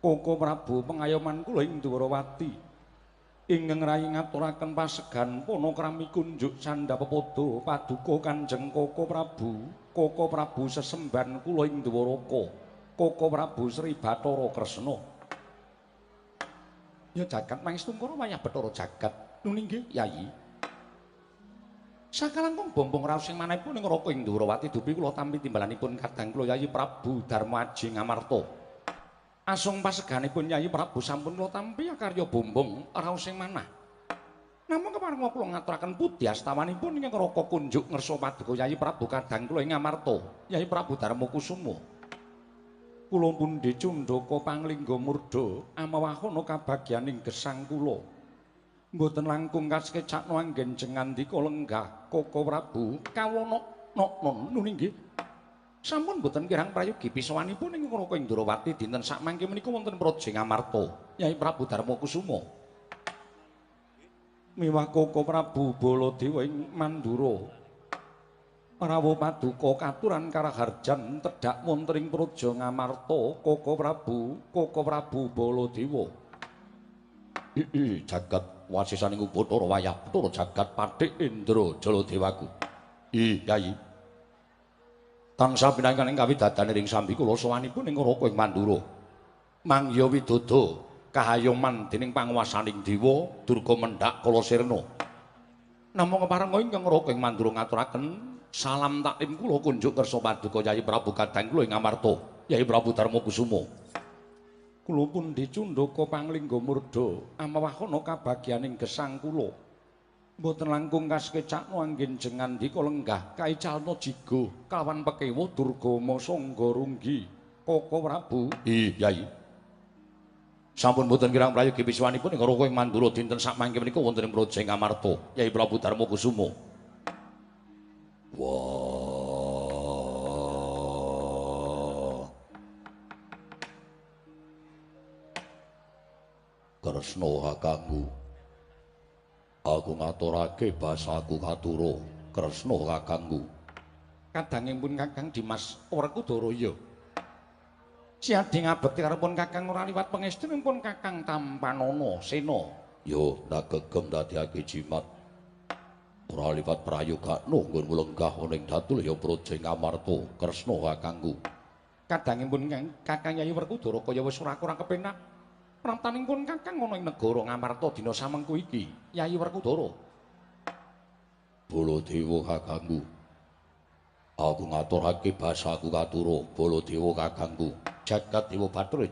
Koko Prabu pengayoman kula ing Dwarawati. Ingkang rayi ngaturaken pasegan panakrami kunjuk sandha pepodo paduka Kanjeng Koko Prabu. Koko Prabu sesemban kula ing Dwaraka. Koko Prabu Sri Bathara Kresna. Ya jagat mangestungkara wayah Bathara jagat. Nun inggih Yayi. Sakalangkung bombong raos sing manahipun ing Raka ing Dwarawati dupi kula tampi timbalanipun kadang kula Yayi Prabu Darma Aji Ngamarta. Asung paseganipun Yayi Prabu sampun kula tampi akarya bombong raos sing manah. Namung kepareng kula ngaturaken pudi astawanipun ing Raka kunjuk ngersa paduka Yayi Prabu kadang kula ing Ngamarta, Yayi Prabu Darma Kusuma. Kula pundi cundhaka panglingga murda amawahana kabagyaning gesang kula. Mboten langkung kasekecakno anggen jengandika lenggah Koko Prabu kawana noknon nun inggih. Sampun mboten kirang prayogi pisawanipun ing Raka ing Dwarawati dinten sakmangke menika wonten Praja Ngamarta Yai Prabu Darma Kusuma. Miwah Koko Prabu Baladewa ing Mandura. Rawuh paduka katuran karaharjan tedhak wonten ing Praja Ngamarta Koko Prabu, Koko Prabu Baladewa. Ii jagat wasisaning Bathara wayah Bathara jagat pathik Indra Jaladewaku. Ii Yayi. Tansah pinangkaning kawidadane ring sambi kula sowanipun ing Raka ing Mandura. Mangya widodo kahayoman dening panguwasaning dewa Durga mendhak Kalasirna. Namung keparenga ingkang Raka ing Mandura ngaturaken salam taklim kula kunjuk kersa paduka Yayi Prabu kadang kula ing Ngamarta, Yayi Prabu Darma Kusuma. Kula pundi cundhaka panglingga murda amawahana kabagyaning gesang kula. Mboten langkung kasekecakno anggen jengandika lenggah kaicalna jiga kawan pekewuh Durgama Sangga Runggi Koko Prabu. Ii Yayi. Sampun mboten kirang prayogi pisuwanipun ing Raka ing Mandura dinten sakmangke menika wonten ing Praja Ngamarta Yayi Prabu Darma Kusuma. Wah. Kresna kakangku. Aku ngaturake basaku katura Kresna kakangku. Kadangipun Kakang Dimas Werkudara ya. Siadi ngabekti karepun Kakang ora liwat pangestunipun Kakang Tampanana Sena. Yo ndak gegem dadiake jimat. Ora liwat prayogakno nggonmu lenggah ana ing datul ya Praja Ngamarta Kresna kakangku. Kadangipun Kakang Yayi Werkudara kaya wis ora kurang kepenak. Pramtanipun Kakang ana ing negara Ngamarta dina samengku iki, Yayi Werkudara. Baladewa kakangku. Aku ngaturake basaku katura, Baladewa kakangku. Jagat Dewa Bathara.